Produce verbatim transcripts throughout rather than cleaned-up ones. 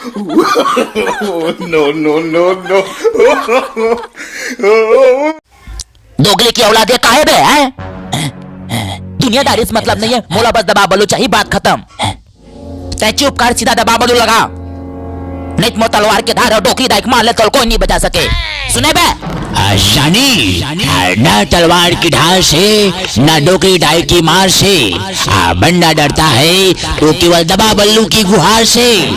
No, no, no, no. दोगले की औलाद, ये काहे बे, हैं? दुनियादारी से मतलब नहीं है, मोला बस दबा बल्लू चाहिए, बात खत्म। तै चुप कर, सीधा दबा बल्लू लगा, नहीं तो मोर तलवार के धार अउ डोकरी दाई के मार ले, तोला कोई नहीं बचा सके। सुने बे? आ, जानी, आ, ना तलवार की धार से, ना डोकरी दाई की मार से। आ, बंदा डरता है वो केवल दबा बल्लू की गुहार से।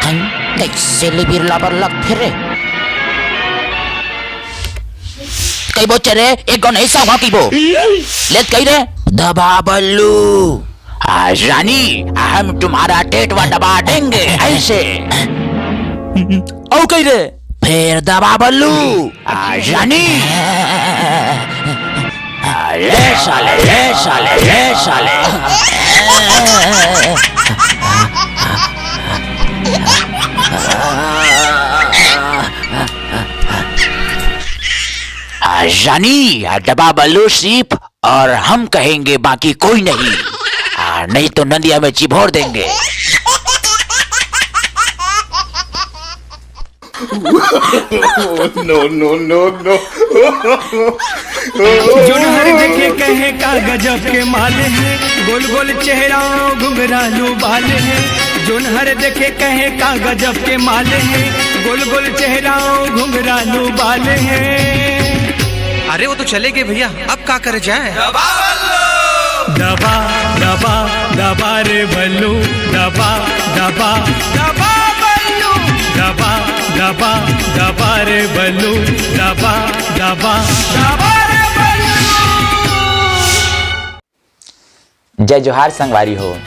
हं, कैसे ले बिरला बर लग फिर रे? कई बो चेरे, एक गो नहीं सौ की बो। लेत कही रे, दबा बल्लू। आ, रानी, हम तुम्हारा टेटवा दबा देंगे, ऐसे। औ कही रे, फिर दबा बल्लू। आ, रानी। आ, ले साले, ले साले, ले साले। आ, रानी, आ, दबा बल्लू सीप, और हम कहेंगे, बाकी कोई नहीं। आ, नहीं तो नदिया में चिभोर देंगे। No, no, no, no. जोन हर देखे कहे का गजब के माल है, गोल गोल चेहरा घुंघरालू बाल है। जोन हर देखे कहे का गजब के माल है, गोल गोल चेहरा घुंघरालू बाल है। अरे वो तो चले गए भैया, अब का करे जाए? दबा, दबा, दबा रे बल्लू, दबा, दबा, दबा बल्लू, दबा, दबा, दबा रे बल्लू, दबा, दबा, दबा रे बल्लू। जय जोहार संगवारी हो।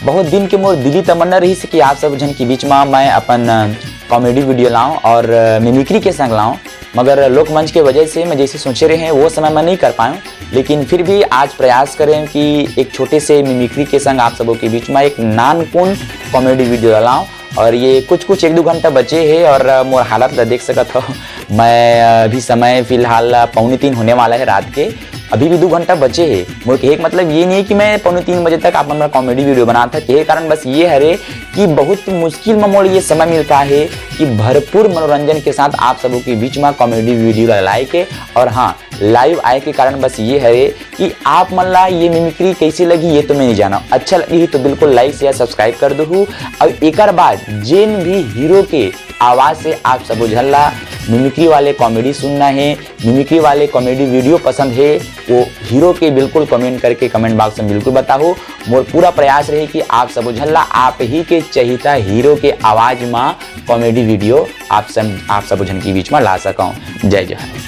बहुत दिन के मोर दिली तमन्ना रहिस कि आप सब झन के बीच मा मैं अपन, अ, comedy video लाऊं और, अ, mimicry के संग लाऊं, मगर लोकमंच के वजह से मैं जैसे सोचे रहे हैं वो समय मैं नहीं कर पाया हूं। लेकिन फिर भी आज प्रयास करें कि एक छोटे से mimicry के संग आप सबों के बीच मा एक नानकुन comedy video ला लाऊं। और ये कुछ कुछ एक दो घंटा बचे हे और, अ, मोर हालत ला देख सकत हो। मैं, अ, अभी समय फिलहाल, अ, पौने तीन होने वाला है रात के, अभी भी दो घंटा बचे हे। मोर कहे के मतलब ये नहीं है कि मैं पौने तीन बजे तक आप मन ला comedy video बनात हंव। कहे कारण बस ये हरे कि बहुत मुश्किल में मोर ये समय मिल पाए हे कि भरपूर मनोरंजन के साथ आप सबों के बीच में comedy video ला लाए के। और हाँ, live आए के कारण बस ये हरे कि आप मन ला ये mimicry कैसे लगी, ये तो मैं नहीं जानव। अच्छा लगी ही तो बिल्कुल like, share, subscribe कर दूहू। और एकर बाद जेन भी hero के आवाज से आप सबो झन ला mimicry वाले comedy सुनना हे, mimicry वाले comedy video पसंद हे, वो hero के बिल्कुल comment करके comment box में बिल्कुल बताहू। मोर पूरा प्रयास रहे कि आप सबो झन ला आप ही के चहिता hero के आवाज मा comedy video आप सब, आप सबो झन के बीच में ला सकूं। जय जोहार।